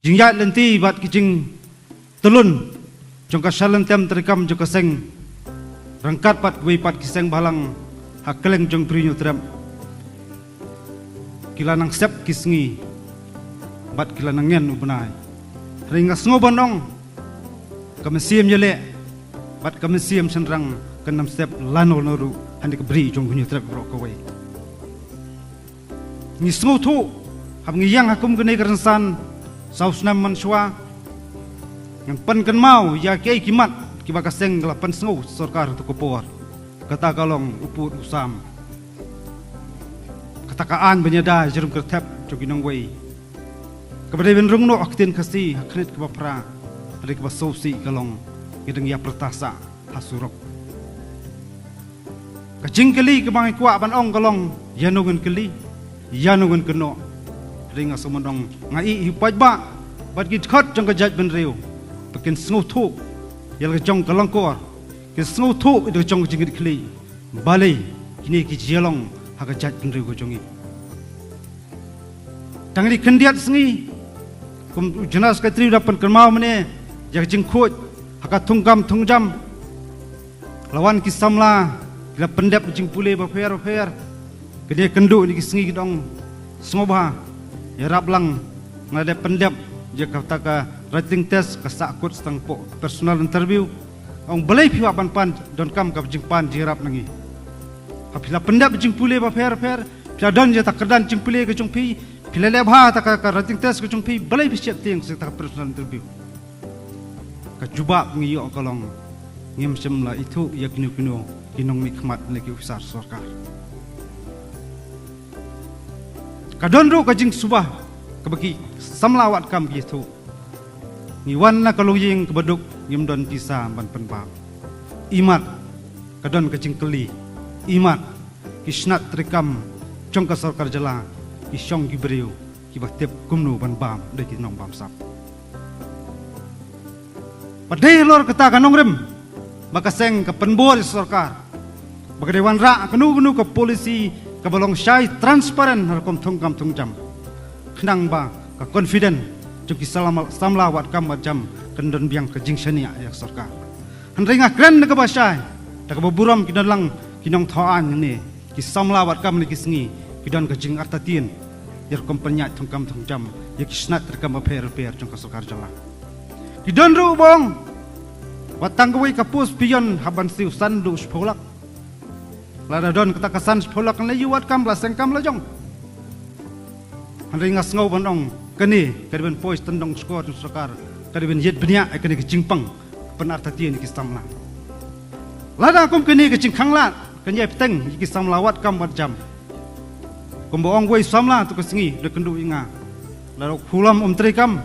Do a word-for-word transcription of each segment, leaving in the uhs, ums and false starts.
jingïaid lynti bad ki jingtylun jong ka shalynter treikam jong ka seng ryngkat bad kiwei pat ki seng bhalang ha kylleng jong Bri Hynñiewtrep ki la nang sep ki sngi bad ki la nang ngen u bnai. Hynrei nga sngew ban ong ka mynsiem ïaleh bad ka mynsiem shynrang kan ym sep lano lano ruh ha kane ka bri jong Hynñiewtrep baroh kawei. Ngi sngewthuh haba ngi ïeng ha kum kane ka rynsan saw snem mynshuwa, ngan pynkynmaw ïa kiei ki mat kiba ka seng ka la pynsngew sorkar ha kato ka por. Kata ka long u pud u sam, kata ka aiñ ban ïada jingkyrthep jong ki nongwei, kaba dei ban rung noh ha ka ktien Khasi ha ka khyndit kaba phra. Hynrei kaba sngewsih ka long ngi dang ïa pyrta sah ha surok. Ka jingkylli kaba ngi kwah ban ong ka long, ïano ngin kylli, ïano ngin kynnoh. Hynrei nga sngewmyntoi nga ïohi paidbah bad ki dkhot jong ka jaitbynriew ba kin sngewthuh ïa la ka jong ka lyngkor, kin sngewthuh ïa la ka jong ka jingkitkhlieh. Balei kine ki jia long ha ka jaitbynriew ka jong ngi? Tang ïa ki khyndiat sngi kum u General Secretary u da pynkynmaw mynne ïa ka jingkhuid ha ka thungkam thungjam. La wan ki samla ki la pyndep jingpule bapher bapher. Kine kynduh ïa ki sngi ki dang sngewbha ïarap lang nga la dep pyndep ïa kata ka written test, ka sahkut tang hapoh personal interview. Ong balei phi wad ban pan donkam ka jingpan jingïarap na ngi? Ha phi la pyndep jingpule bapher bapher, phi la don ïa ta ka kyrdan jingpule ka jong phi, phi la leh bha ta ka, ka written test ka jong phi, balei phi sheptieng sa ta ka personal interview? Ka jubab ngi ïoh ka long ngim shym la ithuh ïa kino kino ki nongmihkhmat ne ki officer sorkar. Ka don ruh ka jingsuba kaba ki samla wad kam ki ithuh. Ngi wan na ka longïing kaba duk, ngim don pisa ban pynbam. Imat ka don ka jingkylli, imat ki snat treikam jong ka sorkar jylla ki shong ki briew kiba tip kumno ban bam da ki nongbamsap. Ba dei halor kata ka nongrim ba ka seng ka pynbor ïa sorkar ba ka dei wanrah kano kano ka policy kaba long shai transparent ha rukom thungkam thungjam, khnang ba ka confident jong ki samla, samla wad kam wad jam kan don biang ka jingshaniah ïa ka sorkar. Hynrei nga kren da kaba shai, da kaba burom ki don lang ki nongthaw aiñ ne ki samla wad kam ne ki sngi ki don ka jingartatien ïa rukom pynïaid thungkam thungjam ïa ki snat treikam bapher bapher jong ka sorkar jylla. Ki don ruh ba ong wat tang kawei ka post peon hap ban siew san haduh shiphew lak. Lada don kata ka san shiphew lak ne ïa wad kam la seng kam la jong. Hynrei nga sngew ban ong kane ka dei ban poi tang dong skor jong sorkar, ka dei ban ïeit bniah ïa kane ka jingpang pynartatien ïa ki samla. Lada kum kane ka jingkhanglad kan ïai bteng ïa ki samla wad kam wad jam, kumba ong wei samla tu ka sngi da kynduh ïa nga, lada u khulam um treikam,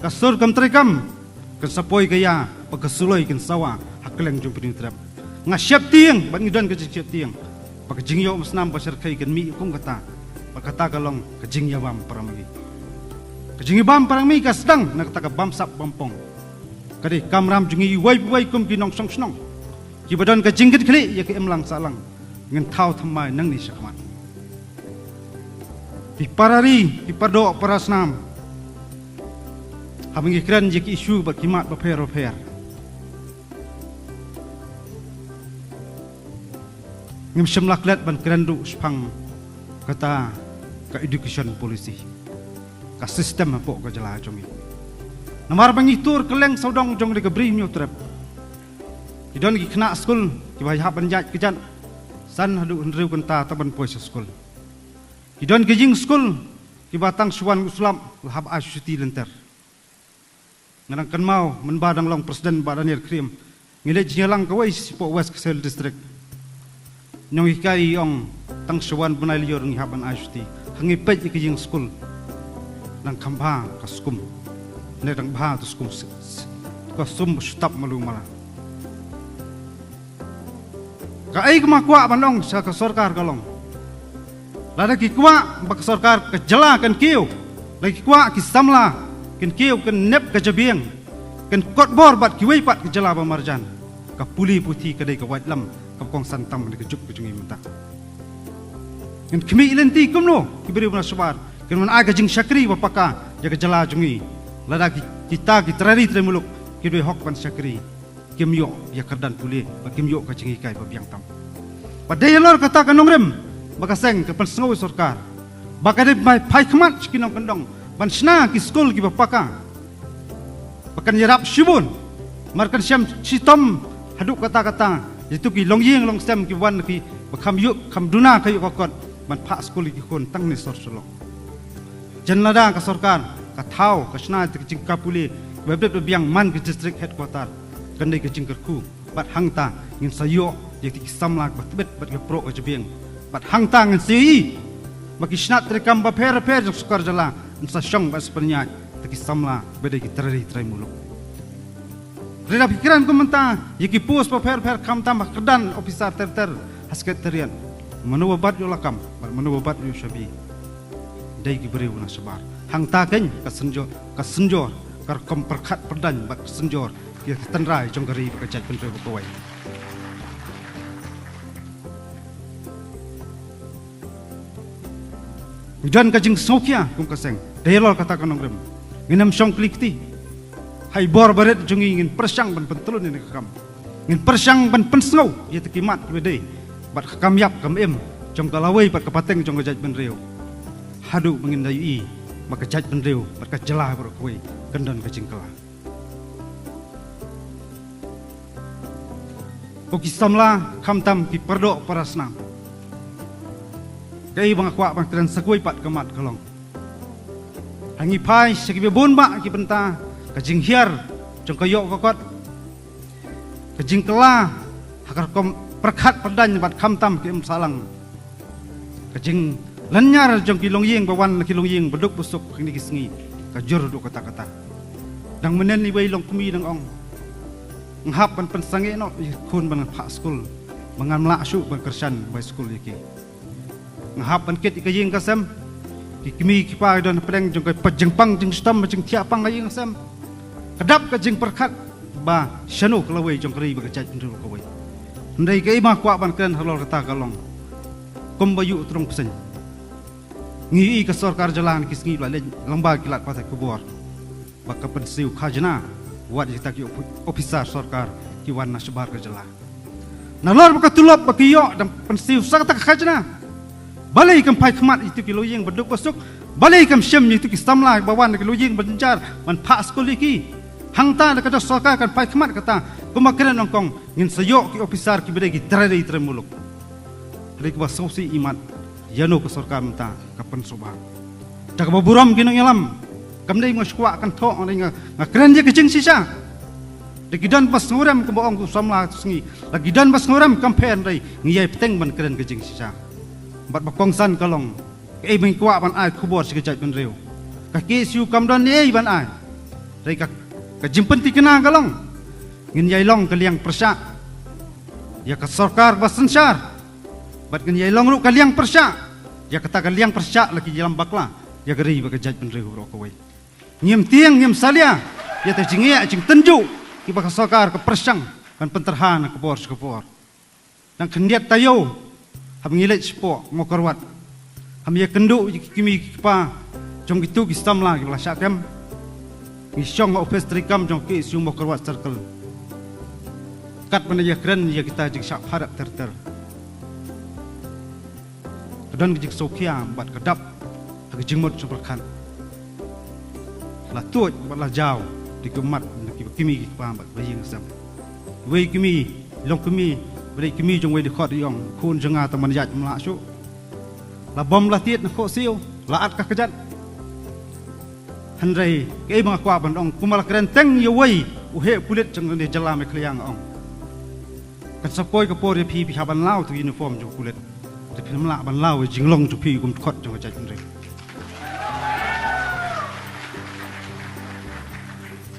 ka sur kam treikam, kan sa poi ka ïa ba ka suloi kan sawa ha kylleng jong Bri Hynñiewtrep. Nga sheptieng bad ngi don ka jingsheptieng ba ka jingïoh umsnam ba syrkhei kan mih kum kata, ba kata ka long ka jingïabam para mih. Ka jingïabam para mih ka sdang na kata ka bamsap bampong. Ka dei kamram jong ngi iwei pa iwei kum ki nongshong shnong kiba don ka jingkitkhlieh ïa ka imlang sahlang. Ngin thaw thymmai nangne shakhmat. Ki para ri, ki para doh, para snam, haba ngi kren ïa ki issue bad ki mat bapher bapher, ngim shym la klet ban kren ruh shaphang kata ka education policy, ka system hapoh ka jylla jong ngi. Namar ba ngi tur kylleng sawdong jong ka Bri Hynñiewtrep, ki don ki khynnah skul kiba hap ban ïaid kjat san haduh hynriew kynta tang ban poi sha skul. Ki don ki ïing skul kiba tang shu wan u slap la hap ai shuti lynter. Nga dang kynmaw mynba dang long president Bah Daniel Khyriem, ngi leit jingïalang kawei shapoh West Khasi Hills District. Nonghikai i ong tang shu wan bnai lyiur ngi hap ban ai shuti. Ha ngi peit ïa ka ïing skul, dang kham bha ka skum, ne dang bha tu skum, ka sum shu tap malu mala. Kaei kaba nga kwah ban ong sha ka sorkar ka long, lada ki kwah ba ka sorkar ka jylla kan kiew, lada ki kwah ki samla kan kiew, kan nep ka jabieng, kan kot bor bad kiwei pat ka jylla ba marjan, ka pule puthi ka dei ka waitlam kaba kongsan tam ha ka juk ka jong ngi mynta. Ngin khmih lynti kumno ki briew ba na shabar kin wan ai ka jingshakri ba paka ïa ka jylla jong ngi. Lada ki, kita ki trai ri trai muluk, ki duh hok ban shakri, kim ïoh ïa ka kyrdan pule, bad kim ïoh ka jinghikai ba biang tam. Bad dei halor kata ka nongrim ba ka seng ka pynsngew ïa sorkar ba ka dei ban phai khmat sha ki nongkyndong ban shna ki skul kiba paka, ba kan ïarap shibun, namar kan shem shitom haduh katta katta ïa kito ki longïing longsem kiba wan kiba kham ïoh, kham duna ka ïoh ka kot ban phah skul ïa ki khun tang ne sor shalong. Jan lada ka sorkar ka thaw ka shna ïa ka jingkha pule ba bit ba biang man ka district headquarter, kan dei ka jingkyrkhu. Bad hangta ngin sa ïoh ïa ki samla kiba tbit bad kiba proh ka jabieng. Bad hangta ngin sa ïohi ba ki shnat treikam bapher bapher jong sorkar jylla ngin sa shong bad sa pynïaid da ki samla ba dei ki trai ri trai muluk. Hynrei lada phi kren kum mynta ïa ki post bapher bapher, khamtam ha kyrdan ophisar ter ter ha Secretariat, mano ba bat ïoh lakam bad mano ba bat ïoh shabi? Dei ki briew na shabar. Hangta keiñ ka synjor, ka synjor ka rukom pyrkhat pyrdaiñ bad ka synjor ïa ka tynrai jong ka ri bad ka jaitbynriew ba kawei. Ngi don ka jingsngewkhia kum ka seng, dei halor kata ka nongrim. Ngin ym shong kli kti. Ha i bor barit jong ngi ngin pyrshang ban pyntlun ïa kane ka kam. Ngin pyrshang ban pynsngew ïa kita ki mat kiba dei bad ka kam ïap kam im jong ka lawei bad ka pateng jong ka jaitbynriew, haduh ba ngin da ïohi ba ka jaitbynriew bad ka jylla baroh kawei kan don ka jingkylla. Ko ki samla, khamtam ki paradoh parasnam, kaei ba nga kwah ban kren sa kawei pat ka mat ka long, ha ngi phai sha kiba bun bah ki bynta, ka jinghiar jong ka ïoh ka kot, ka jingkylla ha ka rukom pyrkhat pyrdaiñ bad khamtam ki im sahlang, ka jinglynñiar jong ki longïing ba wan na ki longïing ba duk ba suk ha kine ki sngi ka jur haduh katta katta. Dang mynnin iwei i longkmie dang ong, nga hap ban pynsangeh noh ïa ki khun ban phah skul, ba ngam lah shuh ban kyrshan bai skul ïa ki. Nga hap ban kit ïa ka ïing ka sem, ki kmie ki kpa ki don hapdeng jong ka jingpang jingshitom, jingthiah pang ka ïing ka sem. Ka dap ka jingpyrkhat ba shano ka lawei jong ka ri bad ka jaitbynriew kawei. Hynrei kaei ba nga kwah ban kren halor kata ka long, kumba ïoh u tnat bseiñ, ngi ïohi ka sorkar jylla ha kine ki sngi la leit lyngba ki lad pathai khubor ba ka pynsiew khajna wat ïa kita ki ophi-, ophisar sorkar ki wan na shabar ka jylla. Nalor ba ka tulop ba ki ïoh dang pynsiew sa kata ka khajna, balei kam phai khmat ïa kito ki longïing ba duk ba suk? Balei kam shim ïa kito ki samla ba wan na ki longïing ba jynjar ban phah skul ïa ki? Hangta da ka jong sorkar kan phai khmat kata, kumba kren nyngkong, ngin sa ïoh ki ophisar kiba dei ki trai ri trai muluk. Hynrei kaba sngewsih imat, ïano ka sorkar mynta ka pynsngewbha? Da kaba burom ki nongïalam, kam dei nga shu kwah kynthoh, nga dei nga, nga kren ïa ka jingshisha. Da ki don ba sngewrem, kumba ong u samla tu sngi, la ki don ba sngewrem kam pher, hynrei ngi ïai bteng ban kren ka jingshisha. Bad ba kongsan ka long, kaei ba ngi kwah ban ai khubor sha ka jaitbynriew, ka K S U kam don ei ban ai. Hynrei ka, ka jingpynthikna ka long, ngin ïai long ka liang pyrshah ïa ka sorkar ba synshar, bad ngin ïai long ruh ka liang pyrshah ïa kata ka liang pyrshah la ki ïalam bakla ïa ka ri bad ka jaitbynriew baroh kawei. Ngim tieng ngim salia ïa kita ki jingeh jingtynjuh kiba ka sorkar ka pyrshang ban pyntyrha na ka por sha ka por. Dang khyndiat taïew, haba ngi leit shapoh Mawkyrwat, haba ngi ïakynduh ïa ki kmie ki kpa jong kito ki samla kiba la shah kem, ngi shong ha ophis treikam jong ka K S U Mawkyrwat Circle. Kat ban ïakren ïa kita ki jingshah pharap ter ter, ka don ka jingsngewkhia bad ka dap ha ka jingmut jingpyrkhat. La tuid bad la jaw da ki ummat na kiba kmie ki kpa bad ba ïing sem. Iwei i kmie, i longkmie, ba dei i kmie jong uwei u dkhot, i ong, khun jong nga, tang ban ïaid ym lah shuh. La bom la tied na khohsiew, la at ka kjat. Hynrei kaei ba nga kwah ban ong, kumba la kren teng ïa uwei u heh pulit jong kane ka jylla Meghalaya, nga ong, kan sa poi ka por ïa phi, phi hap ban law ïa ka uniform jong u pulit. Te phin ym lah ban law ïa ka jinglong jong phi kum u dkhot jong ka jaitbynriew.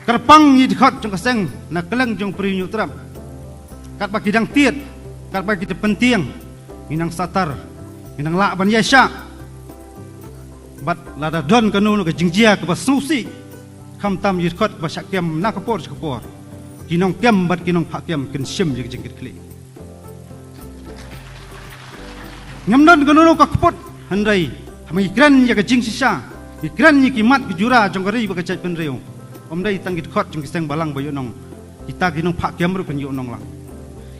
Kyrpang ïa ki dkhot jong ka seng na kylleng jong u Pyrshah Hynñiewtrep. Katba ki dang tied, katba ki dang pyntieng, ngin nang satar, ngin nang lah ban ïaishah. Bad lada don kano kano ka jingjia kaba sngewsih, khamtam ïa ki dkhot ba shah kem na ka por sha ka por, ki nongkem bad ki nongphah kem kin shim ïa ka jingkitkhlieh. Ngim don kano kano ka kput, hynrei haba ngi kren ïa ka jingshisha, ngi kren ïa ki mat ki jura jong ka ri bad ka jaitbynriew, Ym dei tang ki dkhot jong ki seng balang ba ïohnong. Kita ki nongphah kem ruh kin ïohnong lang.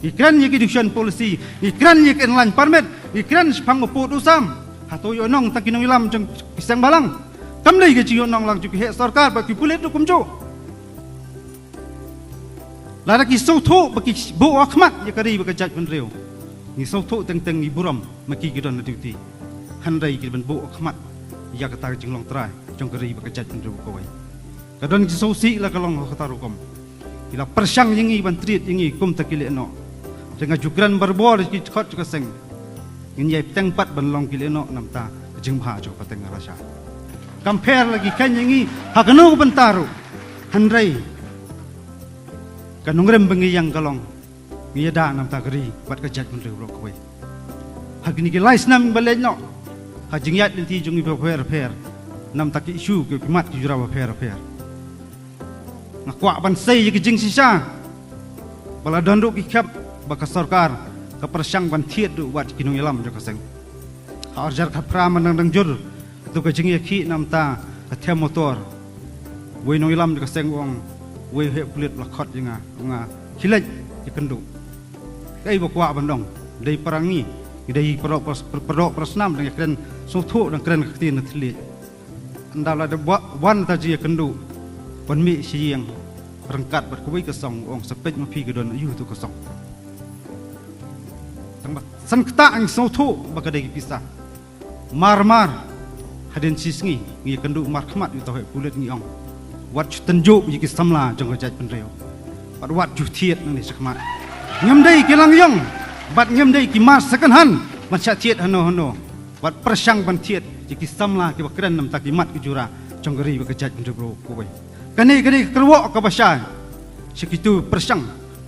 Ngi kren ïa ki education policy, ngi kren ïa ki inland permit, ngi kren shaphang u pud u sam. Hato ïohnong tang ki nongïalam jong ki seng balang? Kam dei ka jingïohnong lang jong ki heh sorkar bad ki pulit ruh kumjuh. Lada ki sngewthuh ba ki buh ha khmat ïa ka ri bad ka jaitbynriew, ngi sngewthuh teng teng, ngi burom ma ki ki don ha duty. Hynrei ki ban buh ha khmat ïa kata ka jinglong trai jong ka ri bad ka jaitbynriew kawei. Ka don ki sngewsih la ka long ha kata rukom. Ki la pyrshang ïa ngi ban treat ïa ngi kumta ki lehnoh. Te nga ju kren barabor ïa ki dkhot jong ka seng. Ngin ïai bteng pat ban long ki lehnoh namta ka jingbha jong ka pateng ka lashai. Kam pher la ki kheiñ ïa ngi ha kano ka bynta ruh. Hynrei ka nongrim ba ngi ïeng ka long, ngi ïada namta ka ri bad ka jaitbynriew baroh kawei. Ha kine ki lai snem ba leit noh, ha jingïaid lynti jong ngi bapher bapher, namta ki issue ki mat ki jura bapher bapher, nga kwah ban sei ïa ki jingshisha ba la don ruh ki khep ba ka sorkar ka pyrshang ban thied ruh wat ki nongïalam jong ka seng. Ha arhajar khatphra mynta dang jur tu ka jingïakhih namta ka them motor. Wei nongïalam jong ka seng u ong, wei heh pulit u la khot ïa nga, u ong khie leit ïakynduh. Kaei ba kwah ban ong, dei para ngi, ngi dei para, para, para, para snam dang ïakren sngewthuh, dang kren ka ktien na thylliej. Ynda la dep wan ta jingïakynduh ban mih sha ïing ryngkat bad kawei ka song, u ong sa peit ma phi ka don aïu tu ka song. Tang ba san kata ngi sngewthuh ba ka dei ki pisa. Mar mar hadien shisngi ngi ïakynduh markhmat ïa uta u heh pulit, ngi ong wat ju tynjuh ïa ki samla jong ka jaitbynriew bad wat ju thied nangne shakhmat. Ngim dei ki lang ïong bad ngim dei ki mar second hand ban shah thied hano hano. Wat pyrshang ban thied ïa ki samla kiba kren namta ki mat ki jura jong ka ri bad ka jaitbynriew baroh kawei. Kane ka dei ka kyrwoh kaba shai sha kito pyrshang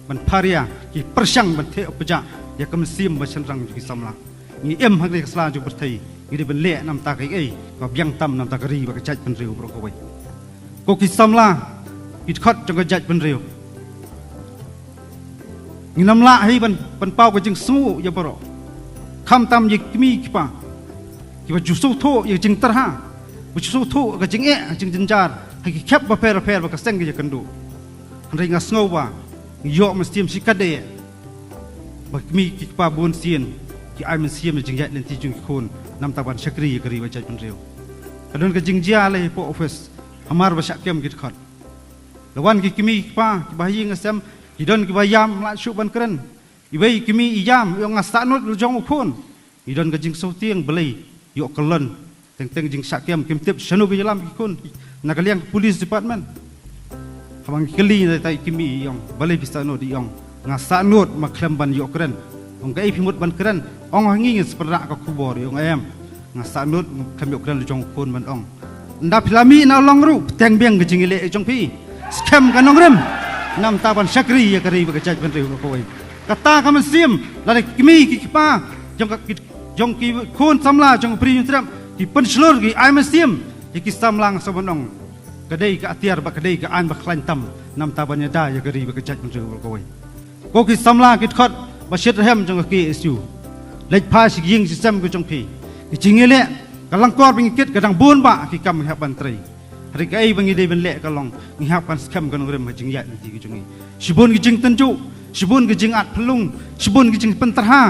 ban pharia, ki pyrshang ban theh pajah ïa ka mynsiem ba shynrang jong ki samla. Ngi im ha kane ka sla jong pyrthei, ngi dei ban leh namta kaei kaei kaba biang tam namta ka ri bad ka jaitbynriew baroh kawei. Ko ki samla, ki dkhot jong ka jaitbynriew, ngin ym lah hi ban, ban pynpaw ka jingsngew ïa baroh, khamtam ïa ki kmie ki kpa kiba ju sngewthuh ïa ka jingtyrha, ba ju sngewthuh ka jingeh, ka jingjynjar ha ki khep bapher bapher ba ka seng ka ïakynduh. Hynrei nga sngew ba ngi ïoh mynsiem shikatdei ba ki kmie ki kpa bun sien ki ai mynsiem ïa ka jingïaid lynti jong ki khun namta ban shakri ïa ka ri bad ka jaitbynriew. Ka don ka jingjia lei hapoh office, hamar ba shah kem ki dkhot, la wan ki kmie ki kpa kiba ha ïing ha sem, ki don kiba ïam, ym lah shuh ban kren. Iwei i kmie i ïam, i ong nga sahnud la jong u khun. Ngi don ka jingsngewtieng balei ïoh kyllon teng teng jingshah kem, kim tip shano ki ïalam ki khun na ka liang ka police department. Haba ngi kylli na ita i kmie, i ong balei phi sahnud, i ong nga sahnud, ma khlem ban ïoh kren. Ong kaei phi mut ban kren? Ong ha ngi ngin sa pynrah ka khubor. I ong em, nga sahnud, ma khlem ïoh kren la jong u khun ban ong. Ynda phi la mih na long ruh, bteng biang ka jingïaleh jong phi, skhem ka nongrim namta ban shakri ïa ka ri bad ka jaitbynriew baroh kawei. Kata ka mynsiem, lada ki kmie ki kpa jong ka, ki, jong ki khun samla jong ka Bri Hynñiewtrep ki pynshlur, ki ai mynsiem ïa ki samla, nga sngew ban ong ka dei ka atiar bad ka dei ka aiñ ba khlaiñ tam namta ban ïada ïa ka ri bad ka jaitbynriew baroh kawei. Ko ki samla ki dkhot ba shitrhem jong ka K S U, leit phai sha ki ïing shi sem ka jong phi. Ki jingïaleh, ka lyngkor ba ngi kit ka dang bun bha ki kam ngi hap ban trei. Hynrei kaei ba ngi dei ban leh ka long ngi hap ban skhem ka nongrim ha jingïaid lynti ka jong ngi. Shibun ki jingtynjuh, shibun ki jingat phyllung, shibun ki jingpyntyrha,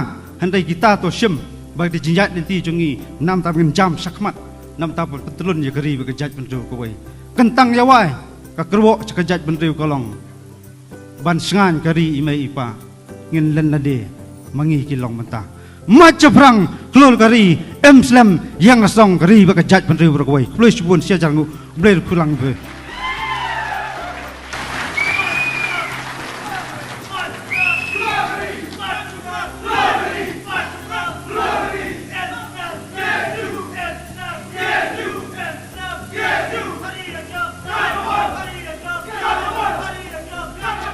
hynrei kita to shim ba ka jingïaid lynti jong ngi namta ba ngin jam shakhmat, namta ban pyntlun ïa ka ri bad ka jaitbynriew kawei. Kyntang ïa wai ka kyrwoh sha ka jaitbynriew ka long ban shngaiñ ka ri i mei i pa, ngin len lade ma ngi ki long mynta. Mait shaphrang khlur ka ri, em slem ïeng la song ka ri bad ka jaitbynriew baroh kawei. Khublei shibun, shi hajar nguh, Blei ruh kyrkhu lang bad